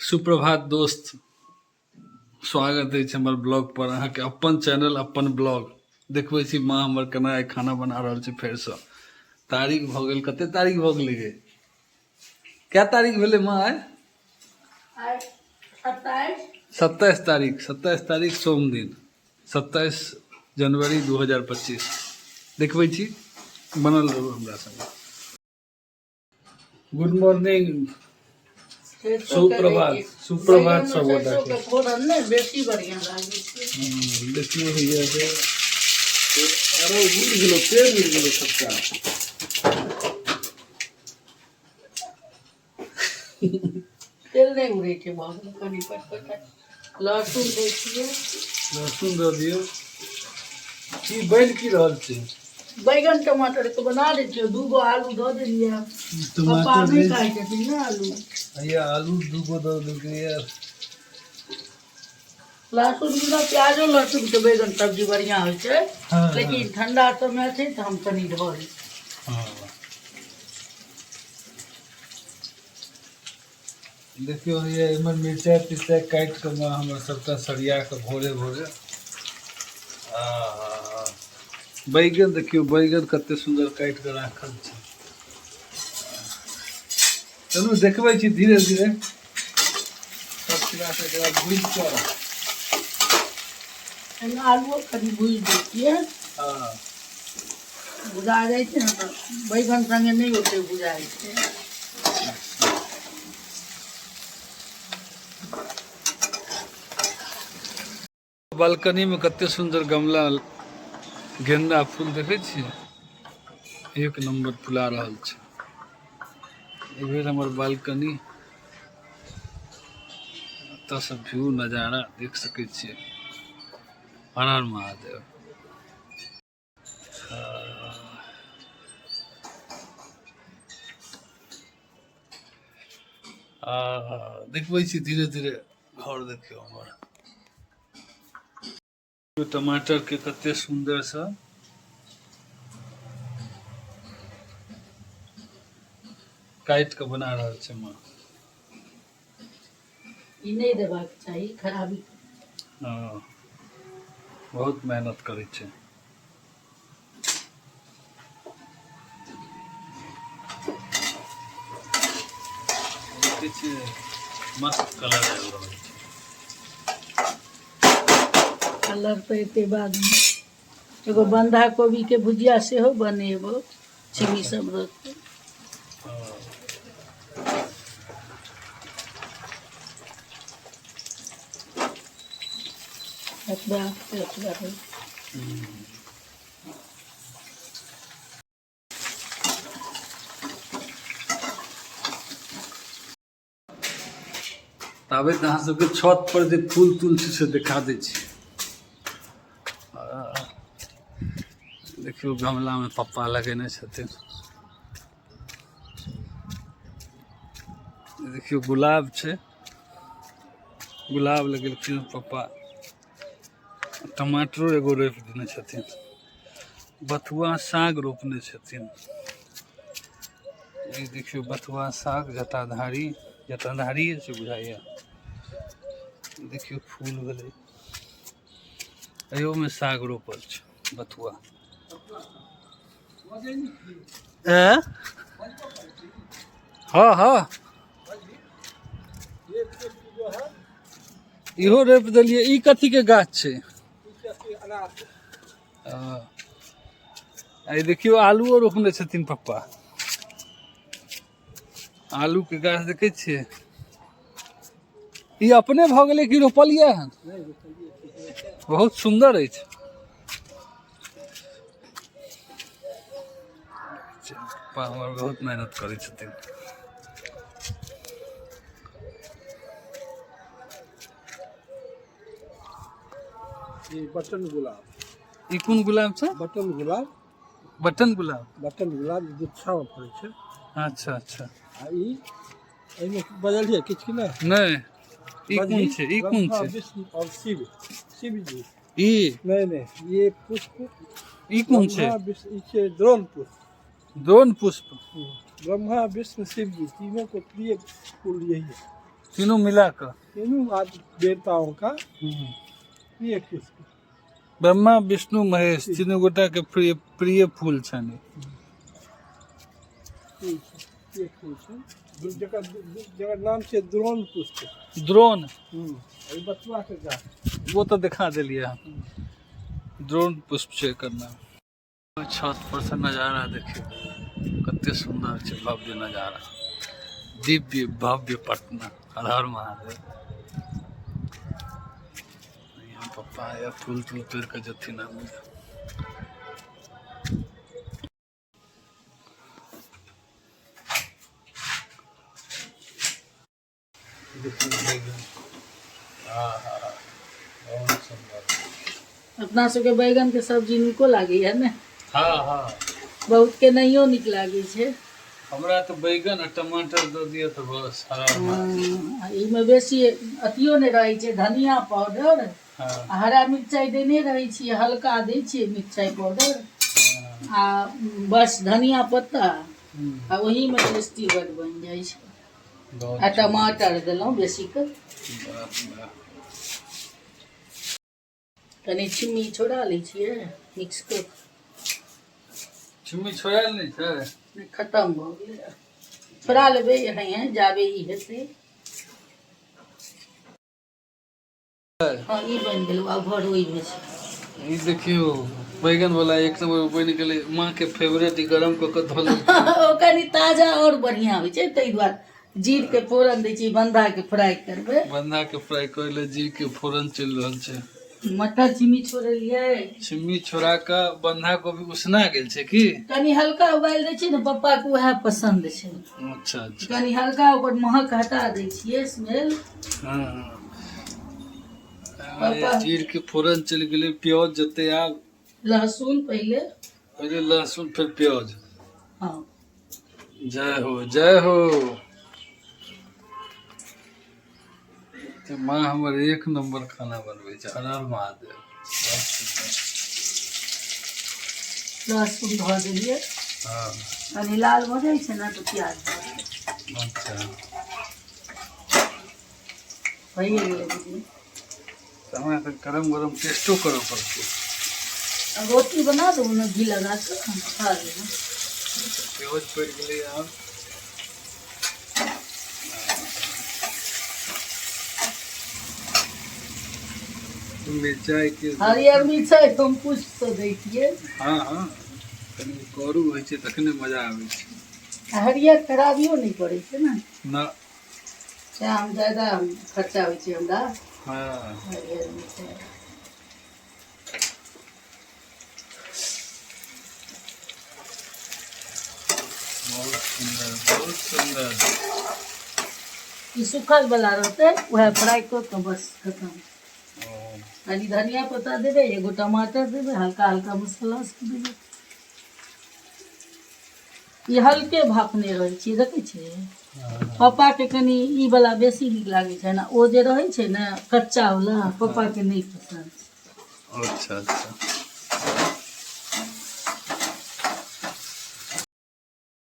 सुप्रभात दोस्त, स्वागत अछि हमर ब्लॉग पर। अहाँके अपन चैनल अपन ब्लॉग देखबै छी। माँ हमर केना आइ खाना बना रहल छै फेरसँ। तारीख भऽ गेल, कते तारीख भऽ गेलै गे? कै तारीख भेलै माँ आइ? आइ 27। 27 तारीख, 27 तारीख सोम दिन, 27 जनवरी 2025। देखबै छी, बनल रहू हमरा संगे। गुड मॉर्निंग, सुप्रभात, सुप्रभात सब गोटा के। फोरन ने बेसी बढ़िया लागै छै। देखियौ भैया से, अरे उड़ गेलो, तेल उड़ गेलो सबटा। तेल नहि उड़ै छै, भऽ गेल कनि पटपट। लहसुन दै छियै। लहसुन दऽ दियौ। की बनि की रहल छै? बैगन टमाटर के बना दै छियै। दूगो आलू दऽ देलियै। पप्पा टमाटर नहि खाइ छथिन ने आलू। हैया आलू दूगो दऽ देलकै। लहसुन बिना प्याजो लहसुन के बैगन सब्जी बढ़िआँ होइ छै। लेकिन ठंडा समय छै तऽ हम कनि धऽ दै। देखियौ भैया, एहिमे मिरचाइ तिरचाइ काटि कऽ माँ हमर सबटा सरिया कऽ भोरे भोरे। आ बैगन देखियौ, बैगन कते सुन्दर काटि कऽ राखल छै। चलू देखबै छी धीरे धीरे सब चीज एकरा भूजि कऽ। एहिमे आलुओ कनि भूजि दै छियै। भुजा जाइ छै ने तऽ बैगन सङ्गे नहि ओते भुजाइ छै। बालकनी में कते सुन्दर गमला गेंदा फूल देखै छियै, एक नंबर फुला रहल छै। ई भेल हमर बालकनी। एतऽ से व्यू नजारा देख सकै छियै। हर हर महादेव। आ देखबै छी धीरे धीरे घर। देखियौ हमर टमाटर के कते सुन्दर से काटि कऽ बना रहल छै माँ। ई नहि देबाक चाही, खराबी। हँ, बहुत मेहनत करै छै। देखै छियै, मस्त कलर आबि रहल छै। कलर तऽ एते बादमे। एगो बन्धा कोबीके भुजिया सेहो बनेबो, छिमी सब रखबै। एतबा एतबा रहै। ताबे अहाँ सबके छत पर जे फूल तूल छै से देखा दै छी। देखियौ, गमलामे पप्पा लगेने छथिन। देखियौ, गुलाब छै, गुलाब लगेलखिन पप्पा। टमाटरो एगो रोपि देने छथिन। बथुआ साग रोपने छथिन। ई देखियौ बथुआ साग, जटाधारी, जटाधारी से बुझाइए। देखियौ, फूल भेलै। एहियोमे साग रोपल छै बथुआ। हँ हँ, इहो रोपि देलियै। ई कथीके गाछ छै? आ देखियौ, आलुओ रोपने छथिन पप्पा। आलूके गाछ देखै छियै? ई अपने भऽ गेलै कि रोपलियै हन? बहुत सुन्दर अछि। पप्पा हमर बहुत मेहनत करै छथिन। ई बटन गुलाब। ई कोन गुलाब छै? बटन गुलाब। बटन गुलाब। बटन गुलाब, ई गुच्छामे फड़ै छै। अच्छा अच्छा। आ ई एहिमे बजलियै किछु कि नहि? नहि, ई कोन छै? ई कोन ब्रह्मा छै? विष्णु और शिव, शिव जी। ई नहि नहि, ये पुष्प। ई कोन छै? ब्रह्मा विष्णु, ई छै द्रोण पुष्प। द्रोण पुष्प। ब्रह्मा विष्णु शिव जी तीनों को प्रिय फूल यही है। तीनों मिला कऽ। तीनों देवताओं का प्रिय पुष्प। ब्रह्मा विष्णु महेश तीनू गोटा के प्रिय प्रिय फूल छनि। ई छै, प्रिय फूल छै जकर जकर नाम छै द्रोण पुष्प। द्रोण। ई बथुआ के गाछ। वो तऽ देखा देलियै हम। द्रोण पुष्प छै एकर नाम। छत पर से नजारा देखियौ कते सुन्दर छै, भव्य नजारा, दिव्य भव्य पटना। हर हर महादेव। यहाँ पप्पा या फूल तूल तोड़ कऽ जथिन आब। देखियौ बैगन। आहा, बहुत सुन्दर। अपना सबके बैगन के सब्जी नीको लागैया ने? हाँ हाँ। बहुत के नहियो नीक लागै छै। हमरा तऽ बैगन आ टमाटर दऽ दिअ तऽ बस, हरा। हँ, एहिमे बेसी अथियो नहि रहै छै, धनिया पाउडर आ हरा मिरचाइ देने रहै छियै, हल्का दै छियै मिरचाइ पाउडर आ बस धनिया पत्ता आ ओहीमे टेस्टी बड बनि जाइ छै। बहुत। आ टमाटर देलहुँ बेसी कऽ। वाह वाह। कनि छिम्मी छोड़ा लै छियै मिक्स कऽ। छिम्मी छोड़ायल नहि छै? कऽ खतम भऽ गेलै, छोड़ा लेबै एनाहिए जाबे ई हेतै। हँ, ई बनि गेलै, आब घर ओहिमे छै। ई देखियौ, बैगन वाला एक नंबर बनि गेलै, माँ के फेवरेट। ई गरम कऽ कऽ धऽ लेलकै। ओ कनि ताजा आओर बढ़िआँ होइ छै, ताहि दुआरे जीर के फोरन दै छियै। बन्धा के फ्राइ करबै। बन्धा के फ्राई करै लए जीर के फोरन चलि रहल छै। मटर छिम्मी छोड़लियै। छिम्मी छोड़ा कऽ बन्धा गोभी उसना गेल छै की? कनि हल्का उबालि दै छियै ने, पप्पा के उएह पसन्द छै। अच्छा अच्छा। कनि हल्का ओकर महक हटा दै छियै, स्मेल। हाँ, जीर के फोरन चलि गेलै, प्याज जेतै आब। लहसुन पहिले। पहिले लहसुन, फिर प्याज। हँ। जय हो, जय हो। तऽ माँ हमर एक नंबर खाना बनबै छै। हर हर महादेव, बहुत सुन्दर। लहसुन धऽ देलियै। कनि लाल भऽ जाइ छै ने तऽ प्याज धऽ देबै। भइए गेलै बुझियौ। तऽ हमरा तऽ गरम गरम टेस्टो करऽ पड़तै। आब रोटी बना देबू ने, घी लगा कऽ हम खा लेबै। प्याज पड़ि गेलै आब। मिरचाइ के हरियर मिरचाइ हम पुष्प सँ दै छियै। हँ हँ, कनि करू होइ छै तखने मजा आबै छै। आ हरियर खराबियो नहि करै छै ने। ना। सएह हम ज्यादा खर्चा होइ छै हमरा हरियर मिरचाइ। बहुत सुन्दर, बहुत सुन्दर। ई सुखल वाला रहतै, उएह फ्राइ कऽ कऽ बस खतम। कनि धनिया पत्ता देबै, एगो टमाटर देबै, हल्का हल्का मसाला सब देबै। ई हल्के भापने रहै छियै, देखै छियै? पप्पाके कनि ई वाला बेसी नीक लागै छै ने। ओ जे रहै छै ने कच्चा वाला, पप्पाके नहि पसन्द छै। अच्छा अच्छा।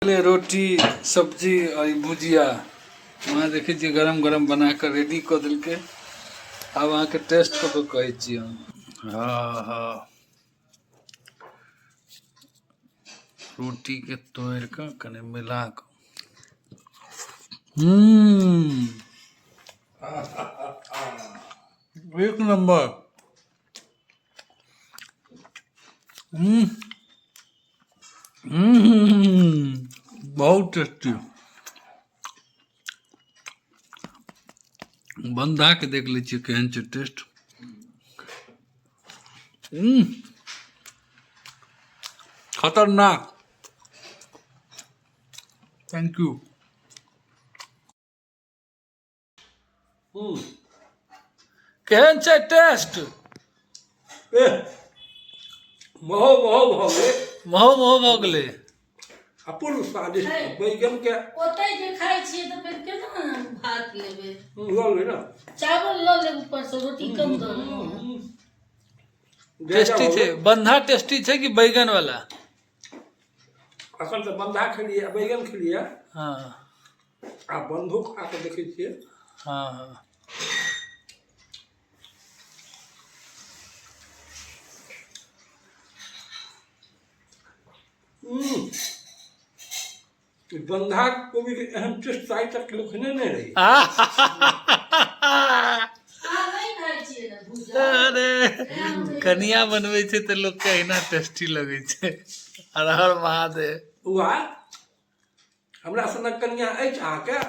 रोटी, सब्जी और ई भुजिया वहाँ देखै छियै, गरम गरम बना कऽ रेडी कऽ देलकै। आब अहाँके टेस्ट कऽ कऽ कहै छी हम। हँ हँ, रोटीके तोड़ि कऽ कनि मिला कऽ। एक नंबर। हम्म, बहुत टेस्टी। बन्धा के देख लै छियै केहन छै टेस्ट। खतरनाक। Thank you. केहन छै टेस्ट? महो महो भऽ गेलै। महो महो भऽ गेलै। अपूर्व स्वादिष्ट बैगन के। ओतै जे खाइ छियै तऽ फेर केना भात लेबै? लऽ लेबै ने। चावल लऽ लेब, ऊपरसँ रोटी कम दऽ देबै। टेस्टी छै? बन्धा टेस्टी छै कि बैगन वाला? अखन तऽ बन्धा खेलियै, बैगन खेलियै। आ बन्धो खा कऽ देखै छियै। हाँ हाँ। बन्धा कोबी के एहन टेस्ट आइ तक लोक खेने नहि रही। अहाँ नहि खाइ छियै ने भूजल? अरे, कनिया बनबै छै तऽ लोकके अहिना टेस्टी लगै छै। हर हर महादेव। उहा हमरा सनक कनिया अछि अहाँके।